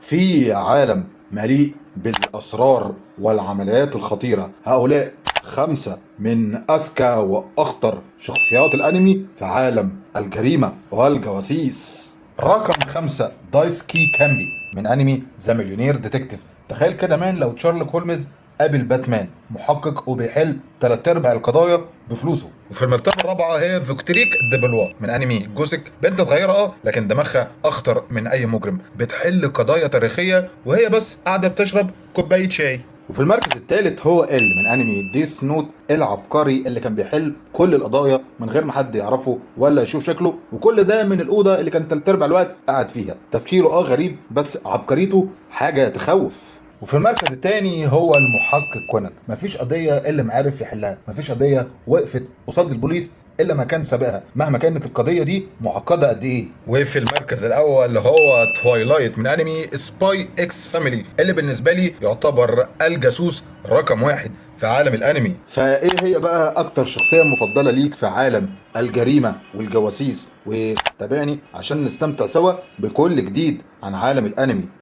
في عالم مليء بالأسرار والعمليات الخطيرة، هؤلاء 5 من أذكى وأخطر شخصيات الأنمي في عالم الجريمة والجواسيس. رقم 5 دايسكي كامبي من أنمي The Millionaire Detective. تخيل كده man لو تشارلوك هولمز قابل باتمان، محقق وبيحل 3/4 القضايا بفلوسه. وفي المرتبة الرابعة هي فيكتوريك ديبلوا من انمي جوسك، بنت صغيرة لكن دماغها اخطر من اي مجرم، بتحل قضايا تاريخية وهي بس قاعدة بتشرب كوباية شاي. وفي المركز الثالث هو ال من انمي Death Note، العبقري اللي كان بيحل كل القضايا من غير ما حد يعرفه ولا يشوف شكله، وكل ده من الاوضة اللي كان 3/4 الوقت قاعد فيها. تفكيره غريب بس عبقريته حاجة تخوف. وفي المركز الثاني هو المحقق كونان، مفيش قضية الا ما عرف يحلها، مفيش قضية وقفت قصاد البوليس الا ما كان سابقها مهما كانت القضية دي معقدة قد ايه. وفي المركز الاول هو Twilight من انمي Spy x Family، اللي بالنسبة لي يعتبر الجاسوس رقم 1 في عالم الانمي. فايه هي بقى اكتر شخصية مفضلة ليك في عالم الجريمة والجواسيس؟ وتابعني عشان نستمتع سوا بكل جديد عن عالم الانمي.